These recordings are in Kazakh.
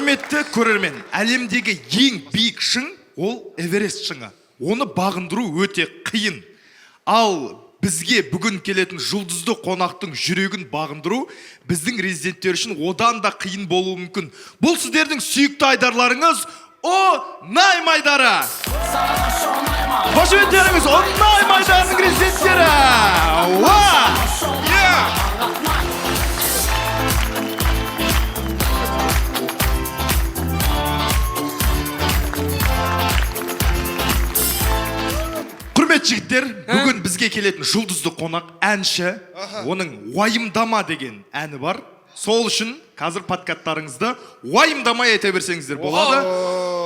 Құрметті көрермен, әлемдегі ең биік шың ол Эверест шыңы. Оны бағындыру өте қиын. Ал бізге бүгін келетін жұлдызды қонақтың жүрегін бағындыру біздің резиденттер үшін одан да қиын болуы мүмкін. Бұл сіздердің сүйікті айдарларыңыз Ұнай айдары. Қошеметтеріңіз, Ұнай айдарының резиденттері. Уа! Yeah! Құрметті жігіттер, бүгін бізге келетін жұлдызды қонақ әнші, оның «Уайымдама» деген әні бар. Сол үшін қазір подкаттарыңызды уайымдамай айта берсеңіздер болады.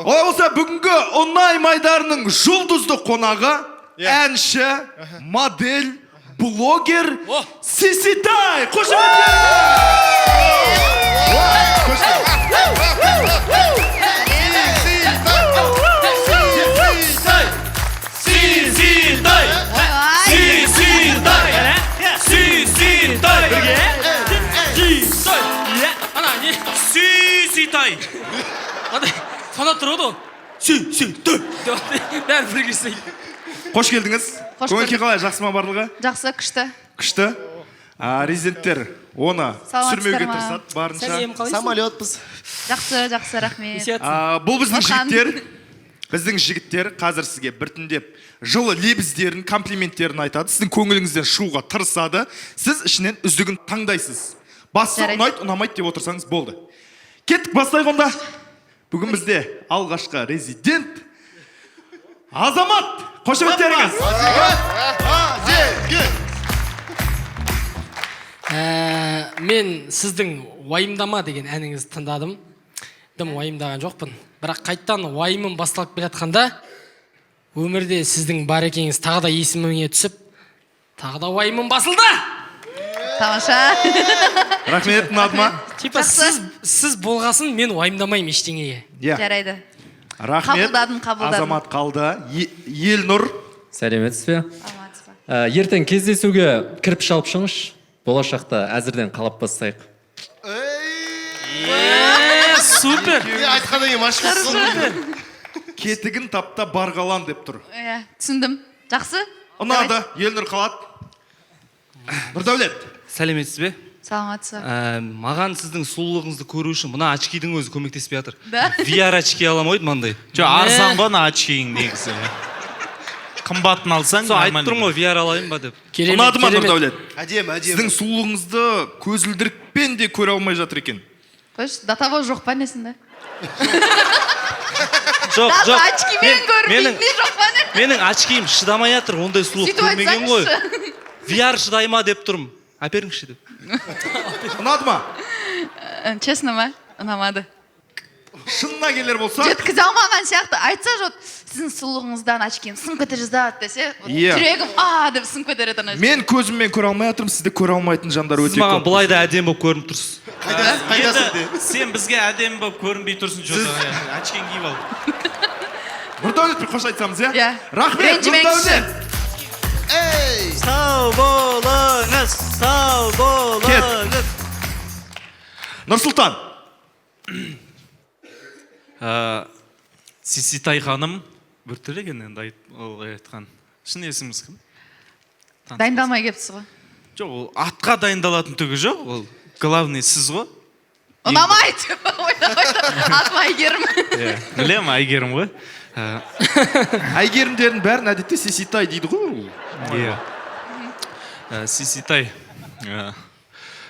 Олай болса, бүгінгі Ұнай айдарының жұлдызды қонағы әнші, модель, блогер Сиситай. Қошеметтеріңіз! Сиситай! Сиситай! Сиситай! Иә, ана не? Сиситай! Андай санап тұрады ғой. Сиситай! Деп бәрі бірге істейді. Қош келдіңіз. Қош Көңіл күй көрдік. қалай, жақсы ма барлығы? Жақсы, күшті. Күшті. Резиденттер оны Саламатсыздар түсірмеуге ма? тырысады барынша. Сәлем, қалайсың? Самолетпыз. Жақсы, жақсы, рахмет. Несиятсың? Бұл біздің Нұрхан. жігіттер. Біздің жігіттер қазір сізге біртіндеп жылы лебіздерін, комплименттерін айтады. Сіздің көңіліңізден шығуға тырысады. Сіз ішінен үздігін таңдайсыз. Бастысы Жарайды. ұнайды, ұнамайды деп отырсаңыз болды. Кеттік, бастайық онда. Бүгін бізде алғашқы резидент Азамат. Қошеметтеріңіз. Мен сіздің «Уайымдама» деген әніңізді тыңдадым. Дым уайымдаған жоқпын. Бірақ қайттан уайымым басталып келе жатқанда, өмірде сіздің бар екеніңіз тағы да есіме түсіп, тағы да уайымым басылды. Тамаша. Рахмет, ұнады ма? Типа Жақсы. сіз болғасын мен уайымдамаймын ештеңеге. Иә. Жарайды. Рахмет. Қабылдадым, қабылдадым. Азамат қалды. Елнұр. Сәлеметсіз бе? Саламатсыз ба? Ертең кездесуге кірпіш алып шығыңызшы, болашақта әзірден қалап бастайық. Супер. Айтқаннан кейін машина. Кетігін тапта барғалан деп тұр. Иә, түсіндім. Жақсы. Ұнады. Елнұр қалады. Нұрдәулет. Сәлеметсіз бе? Саламатсыз ба? Маған сіздің сұлулығыңызды көру үшін мына очкидің өзі көмектеспей жатыр. Да? VR очки аламын ғой мынандай. Жоқ, арзан ғой ана очкиің негізі. Қымбатын алсаң, Сол айтып нормально. тұрмын ғой, VR алайын ба деп. Керемет, Ұнады ма, керемет. Нұрдәулет? Әдемі, әдемі. Сіздің сұлулығыңызды көзілдірікпен де көре алмай жатыр екен. Қойшы, до того жоқ па несінде? Жоқ, Даже жоқ. очкимен Менің көрмейтін жоқ па не? менің очкиім шыдамай жатыр, ондай сұлулық Сөйтіп көрмеген ғой. айтсаңызшы. VR шыдай ма деп тұрмын. Әперіңізші деп. Ұнады ма? Честно ма? Ұнамады. Шынына келер болса, Жеткізе алмаған сияқты. Айтса, вот сіздің сұлулығыңыздан очкиім сынып кете жаздады десе, вот Иә. жүрегім а деп сынып кетер еді ана. Мен көзіммен көре алмай жатырмын, сізді көре алмайтын жандар Сіз өте маған көп. былай да әдемі болып көрініп тұрсыз. Қайдасың Енді де. сен бізге әдемі болып көрінбей тұрсың, жоқ, очкиң киіп ал. Нұрдәулетпен қош айтсамыз, иә? Иә. Рахмет, Ренжімеңізші. Нұрдәулет. Сау болыңыз, сау болыңыз. Нұрсұлтан. Сиситай ханым, біртүрлі екен енді ол айтқан. Шын есіміңіз кім? Дайындалмай келіпсіз ғой. Жоқ, ол атқа дайындалатын түгі жоқ, ол главный сіз ғой. Ұнамайды деп ойнамайды. Атым Әйгерім. Иә, білемін, Әйгерім ғой. Әйгерімдердің бәрін әдетте Сиситай дейді ғой ол. Иә. Сиситай,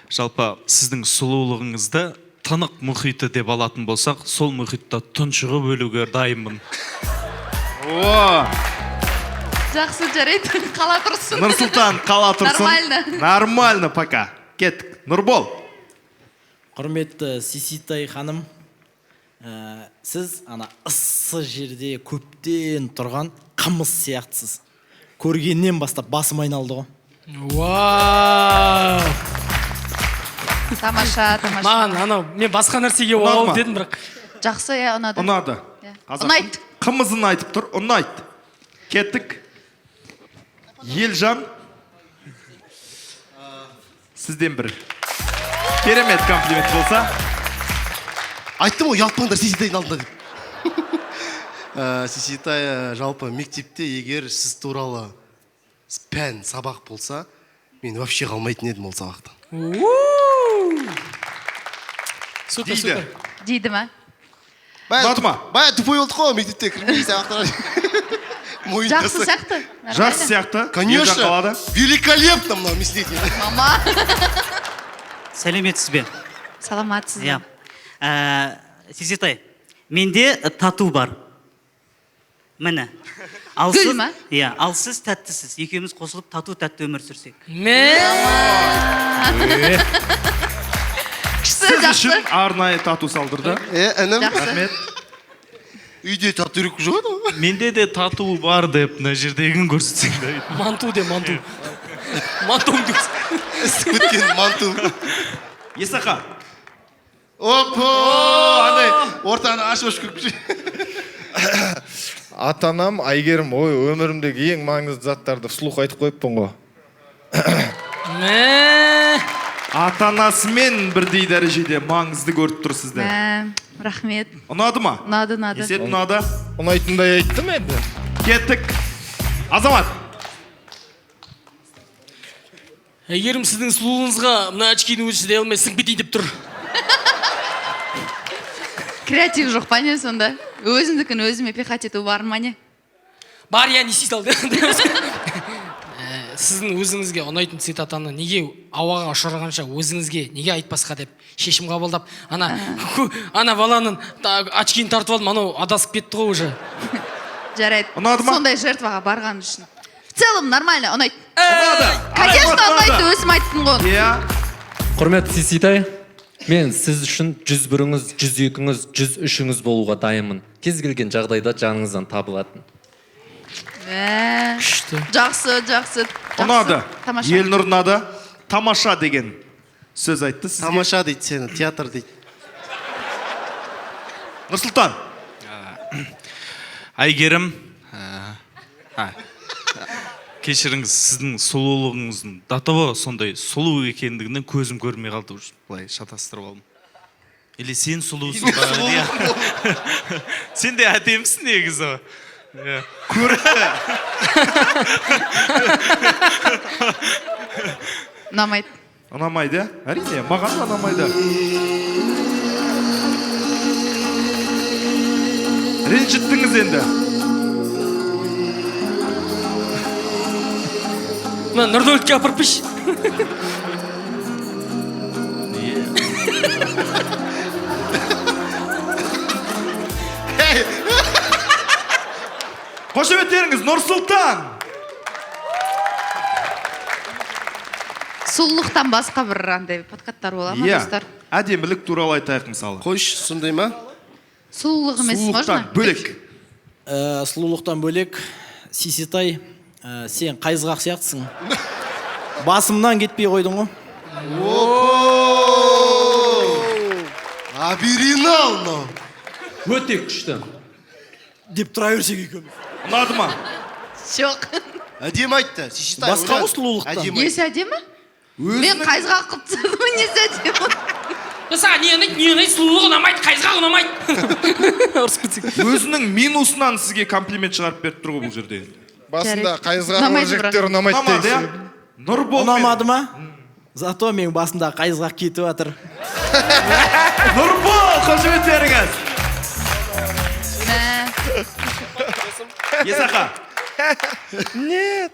жалпы сіздің сұлулығыңызды тынық мұхиты деп алатын болсақ, сол мұхитта тұншығып өлуге дайынмын. О, Жақсы, жарайды. Қала тұрсын. Нұрсұлтан қала тұрсын. Нормально. Нормально пока. Кеттік. Нұрбол. Құрметті Сиситай ханым, сіз ана ыссы жерде көптен тұрған қымыз сияқтысыз. Көргеннен бастап басым айналды ғой. Вау. Тамаша, тамаша. Маған анау, мен басқа нәрсеге Ұнады вау ма? дедім, бірақ. Жақсы, иә, ұнады. Ұнады. Иә. Қазақтың Ұнайды. қымызын айтып тұр, ұнайды. Кеттік. Елжан. Сізден бір керемет комплимент болса. Айттым ғой, ұялтпаңдар Сиситайдың алдында деп. Сиситай, жалпы мектепте егер сіз туралы пән сабақ болса, мен вообще қалмайтын едім ол сабақтан. Супер. Дейді. Супер. Дейді ма? Ұнады ма? Бая тупой болдық қой мектепте, кірмей сабақтарға. Жақсы сияқты. Жақсы сияқты. Елжан Конечно. қалады. Великолепно мынау, не істейді. Мама. Сәлеметсіз бе? Саламатсыз. Иә. Сиситай, менде тату бар, міне. Ал Гүл сіз ма? Иә, ал сіз тәттісіз. Екеуміз қосылып, тату тәтті өмір сүрсек. Мә. Күшті, Сіз жақсы. үшін арнайы тату салдырды. Е, інім. Жақсы. Рахмет. Үйде татуировка жоқ еді ғой. Менде де тату бар деп мына жердегін көрсетсең де. Манту де, манту. Мантуыңды көрсет. Ісіп кеткен манту. Есақа. Опа, андай ортаны ашып ашып кіріп. Ата анам, Әйгерім. Ой, өмірімдегі ең маңызды заттарды вслух айтып қойыппын ғой. Мә. Ата анасымен бірдей дәрежеде маңызды көріп тұр сізді. Мә, рахмет. Ұнады ма? Ұнады, ұнады. Есет, ұнады. Ұнайтындай айттым енді. Кеттік. Азамат. Әйгерім, сіздің сұлулығыңызға мына очкидің өзі шыдай алмай сынып кетейін деп тұр. Креатив жоқ па, не сонда? Өзімдікін өзіме пихать ету бар ма, не? Бар, иә, не істей салды. Сіздің өзіңізге ұнайтын цитатаны неге ауаға ұшырғанша өзіңізге неге айтпасқа деп шешім қабылдап, ана баланың очкиін тартып алдым, анау адасып кетті ғой уже. Жарайды. Ұнады ма? Сондай жертваға барған үшін. В целом нормально, ұнайды. Ұнады. Конечно, Азамат, ұнайды, өзім айттым ғой. Иә. Құрметті Сиситай, мен сіз үшін 101-іңіз, 102-іңіз, 103-іңіз болуға дайынмын. Кез келген жағдайда жаныңыздан табылатын. Мә. Күшті. Жақсы, жақсы. Жақсы. Ұнады. Тамаша. Елнұр ұнады. Тамаша деген сөз айтты сізге. Тамаша дейді сені, театр дейді. Нұрсұлтан. Әйгерім, кешіріңіз, сіздің сұлулығыңыздың до того сондай сұлу екендігінен көзім көрмей қалды уже, былай шатастырып алдым. Или сен сұлусың ба? Иә. Сен де әдемісің негізі. Иә. Көрікті. Ұнамайды. Ұнамайды, иә? Әрине, маған да ұнамайды. Ренжіттіңіз енді. Мына Нұрдәулетке апарып берші. Қошеметтеріңіз, Нұрсұлтан. Сұлулықтан басқа бір андай подкаттар бола ма, Иә. достар? Әдемілік туралы айтайық мысалы. Қойшы, сондай ма? Сұлулық емес, можно? Сұлулықтан бөлек. Сұлулықтан бөлек, Сиситай, сен қайызғақ сияқтысың. Басымнан кетпей қойдың ғой. Абиринал мынау. Өте күшті. Деп тұра берсек екеуміз. Ұнады ма? Жоқ. Әдемі айтты. Сиситай. Басқа ойлан. ғой сұлулықтан. Әдемі айтты. Несі әдемі? Мен қайызғақ қылып тастадым, несі әдемі? Саған не ұнайды, не ұнайды? Сұлулық ұнамайды, қайызғақ ұнамайды. Ұрысып кетсек. Өзінің минусынан сізге комплимент шығарып беріп тұр ғой бұл жерде. Басында Жарайды. қайызғағы бар Ұнамайды. жігіттер ұнамайды Ұнамады, деген. иә? Нұрбол. Ұнамады ма? Зато менің басымда қайызғақ кетіп жатыр. Нұрбол, қошеметтеріңіз. Мә. Есақа. Нет.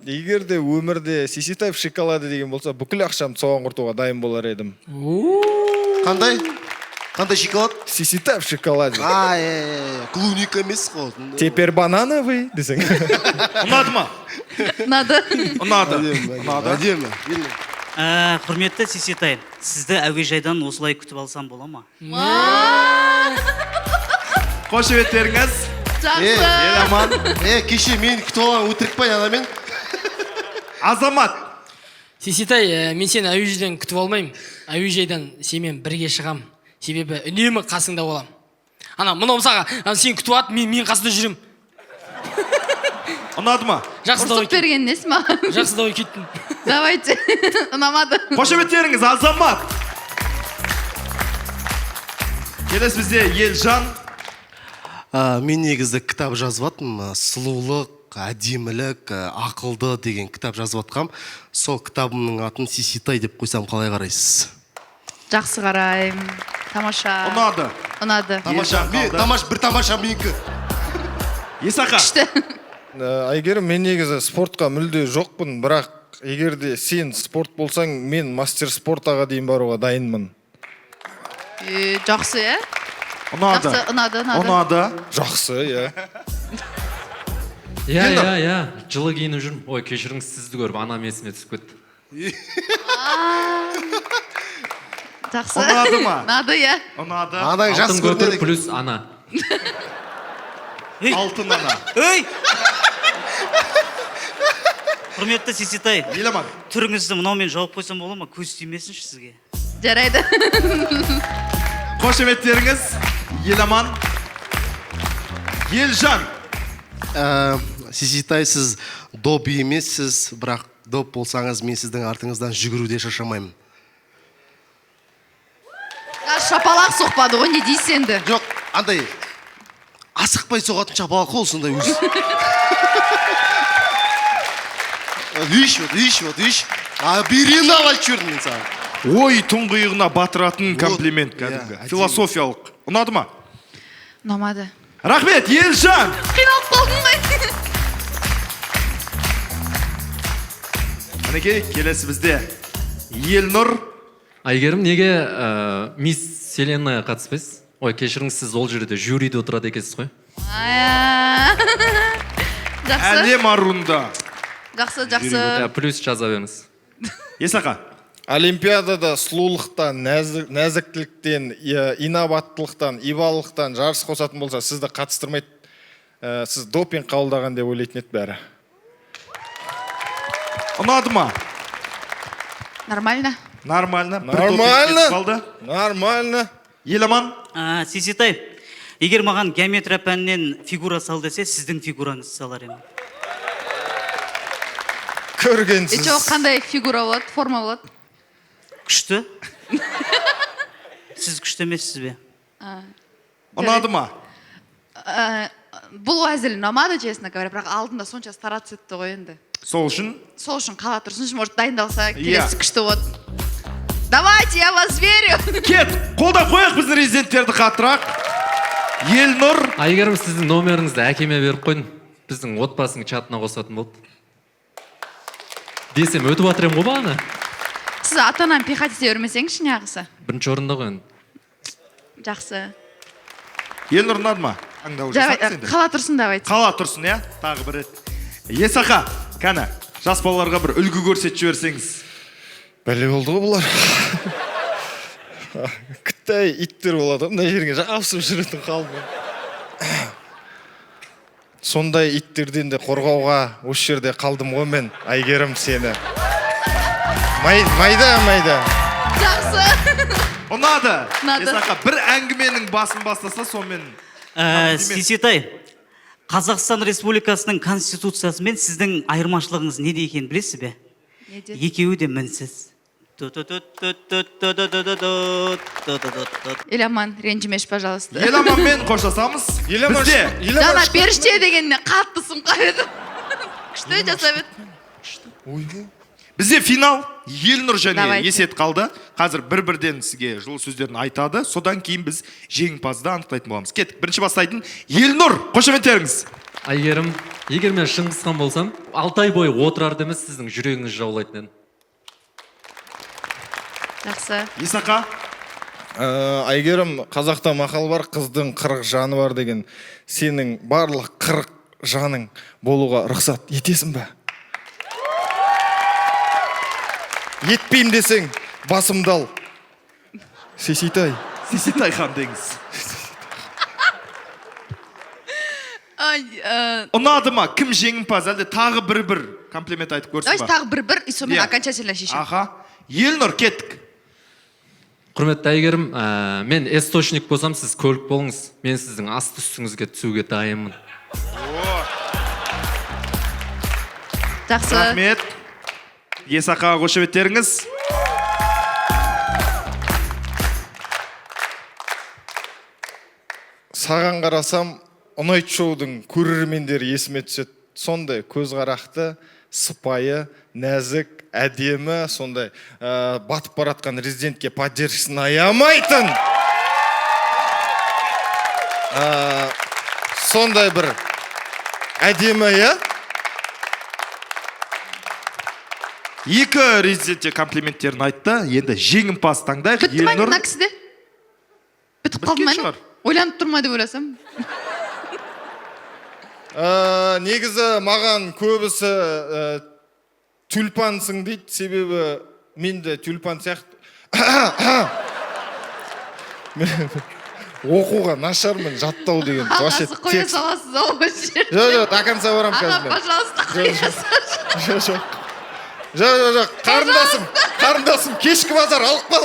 Егер де өмірде Сиситай в шоколаде деген болса, бүкіл ақшамды соған құртуға дайын болар едім. Қандай? Қандай шоколад? Сиситай в шоколаде. А, клубника емес қой. Теперь банановый десең. Ұнады ма? Ұнады. Ұнады. Әдемі, Ұнады. әдемі. Әдемі. Құрметті Сиситай, сізді әуежайдан осылай күтіп алсам бола ма? Қошеметтеріңіз. Жақсы. Ел аман. Е, кеше мені күтіп алған өтірік па анамен? Азамат. Сиситай, мен сені әуежайдан күтіп алмаймын. Әуежайдан сенімен бірге шығам. Себебі үнемі қасыңда болам. Ана мынау мысалға, ана сені күтіп алады, мен қасында жүремін. Ұнады ма? Жақсы, давай. Ұрсып берген несі маған? Жақсы, давай, кеттім. Давайте, ұнамады. Қошеметтеріңіз, Азамат. Келесі бізде Елжан. Мен негізі кітап жазып жатырмын, сұлулық, әдемілік, ақылды деген кітап жазып жатқам. Сол кітабымның атын Сиситай деп қойсам, қалай қарайсыз? Жақсы қараймын, тамаша. Ұнады. Ұнады. Тамаша. Елжан Мен, қалды. тамаша, бір тамаша менікі. Есақа. Күшті. Әйгерім, мен негізі спортқа мүлде жоқпын, бірақ егер де сен спорт болсаң, мен мастер спортаға дейін баруға дайынмын. Жақсы, иә. Ұнады. Жақсы, ұнады, ұнады. Ұнады. Жақсы, иә. Иә. Елнұр. Иә, жылы киініп жүрмін. Ой, кешіріңіз, сізді көріп анам есіме түсіп кетті. Жақсы. Ұнады ма? Ұнады, иә. Ұнады. Анаң жас Алтын көпір көрінеді екен. плюс ана. Ей, Алтын ана. Ей! Құрметті Сиситай, Еламан. түріңізді мынаумен жауып қойсам бола ма? Көз тимесінші сізге. Жарайды. Қошеметтеріңіз, Еламан. Елжан. Сиситай, сіз доп емессіз, бірақ доп болсаңыз, мен сіздің артыңыздан жүгіруде шаршамаймын. Шапалақ соқпады ғой, не дейсіз енді? Жоқ, андай асықпай соғатын шапалақ қой, сондай өзі. Иш, вот, иш, вот, иш. А берені айтып жібердім мен саған. Ой тұңғиығына батыратын комплимент Иә, кәдімгі. әдемі. Философиялық. Ұнады ма? Ұнамады. Рахмет, Елжан. Қиналып қалдым ғой. Мінекей, келесі бізде Елнұр. Әйгерім, неге мисс Вселенная қатыспайсыз? Ой, кешіріңіз, сіз ол жерде жюриде отырады екенсіз ғой. Ая. Жақсы. Әлем аруында. Жақсы, жақсы. Иә, плюс жаза беріңіз. Есақа. Олимпиадада сұлулықтан, нәзіктіліктен, инабаттылықтан, ибалылықтан жарыс қосатын болса, сізді қатыстырмайды. Сіз допинг қабылдаған деп ойлайтын еді бәрі. Ұнады ма? Нормально. Нормально. Бір допинг Нормально. кетіп қалды. Нормально. Еламан. Сиситай, егер маған геометрия пәнінен фигура сал десе, сіздің фигураңызды салар едім. Көргенсіз. Жоқ, қандай фигура болады, форма болады? Күшті. Сіз күшті емессіз бе? Ұнады ма? Бұл әзіл ұнамады, честно говоря, бірақ алдында сонша стараться етті ғой енді. Сол үшін Сол үшін қала тұрсыншы, может, дайындалса, Иә. келесі күшті болады. Давайте, я вас верю. Кет, қолдап қояйық біздің резиденттерді қаттырақ. Елнұр. Әйгерім, сіздің номеріңізді әкеме беріп қойдым. Біздің отбасының чатына қосатын болды. Десем, өтіп жатыр едім ғой бағана. Сіз ата ананы пихать ете бермесеңізші, неғысы? Бірінші орында ғой енді. Жақсы. Елнұр, ұнады ма? Таңдау Давай, жасаңыз енді. қала тұрсын, давайте. Қала тұрсын, иә? Тағы бір рет. Есақа, кәні, жас балаларға бір үлгі көрсетіп жіберсеңіз. Бәле болды ғой бұлар. Қытай иттер болады ғой, мына жерге жабысып жүретін қалды. Сондай иттерден де қорғауға осы жерде қалдым ғой мен, Әйгерім, сені. Майда, майда. Жақсы. Ұнады. Ұнады. Есақа, бір әңгіменің басын бастаса, сонымен Сиситай, Қазақстан Республикасының конституциясы мен сіздің айырмашылығыңыз неде екенін білесіз бе? Неде? Екеуі де мінсіз. Еламан, ренжімеші, пожалуйста. Еламанмен қоштасамыз. Еламан Бізде Еламан Жаңа періште дегеніне қатты сұңқар едім. Күшті жасап еді. Бізде финал Елнұр және Давайте. Есет қалды. Қазір бір-бірден сізге жылы сөздерін айтады. Содан кейін біз жеңімпазды анықтайтын боламыз. Кеттік. Бірінші бастайтын Елнұр. Қошеметтеріңіз. Әйгерім, егер мен Шыңғысхан болсам, 6 ай бойы Отырарды емес, сіздің жүрегіңізді жаулайтын едім. Жақсы. Исақа. Әйгерім, қазақта мақал бар, қыздың 40 жаны бар деген. Сенің барлық 40 жаның болуға рұқсат етесің бе? Етпеймін десең, басымды ал. Сеситай. Сеситай хан деңіз. Ай, Ұнады ма? Кім жеңімпаз? Әлде тағы бір-бір комплимент айтып көрсін Давайте ба? тағы бір-бір, и сонымен Иә. окончательно шешемін. Аха. Елнұр, кеттік. Құрметті Әйгерім, мен источник болсам, сіз көлік болыңыз. Мен сіздің асты үстіңізге түсуге дайынмын. Жақсы. Рахмет. Есақаға қошеметтеріңіз. Саған қарасам, Ұнайды шоудың көрермендері есіме түседі. Сондай көзқарақты, сыпайы, нәзік, әдемі, сондай батып баратқан резидентке поддержкасын аямайтын. Сондай бір әдемі, иә? Екі резидент те комплименттерін айтты. Енді жеңімпаз таңдайық. Бітті ма Елнұр. мына кісіде? Бітіп қалды Біткен ма, не? шығар. Ойланып тұр ма деп ойласам. Негізі маған көбісі тюльпансың дейді, себебі мен де тюльпан сияқты. Мен оқуға нашармын, жаттау деген вообще Ағасы, қоя текст. саласыз ау осы жерде. Жоқ, жоқ, до конца барамын Аға, қазір мен. пожалуйста, қоя салшы. Жоқ, жоқ, жоқ, жоқ, жоқ, қарындасым, қарындасым, кешкі базар алып қал.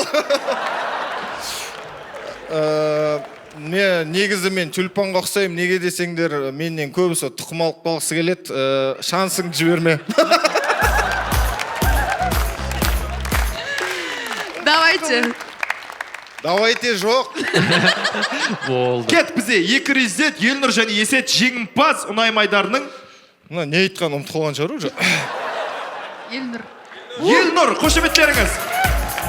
Мен негізі мен тюльпанға ұқсаймын, неге десеңдер, менен көбісі тұқым алып қалғысы келеді. Шансыңды жіберме. Давайте. Давайте жоқ. Болды. Кет, бізде екі резидент, Елнұр және Есет, жеңімпаз Ұнай айдарының. Мына не айтқанын ұмытып қалған шығар уже. Елнұр. Елнұр, қошеметтеріңіз.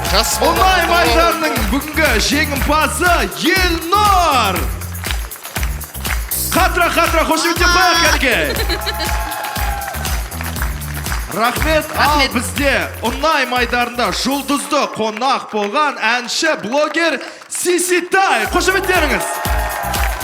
Жас Ұнай айдарының бүгінгі жеңімпазы Елнұр. Қатыра қатыра қошеметтеп қояйық кәдеге. Рахмет. Ал Рахмет. бізде Ұнай майдарында жұлдызды қонақ болған әнші, блогер Сиситай. Қошеметтеріңіз.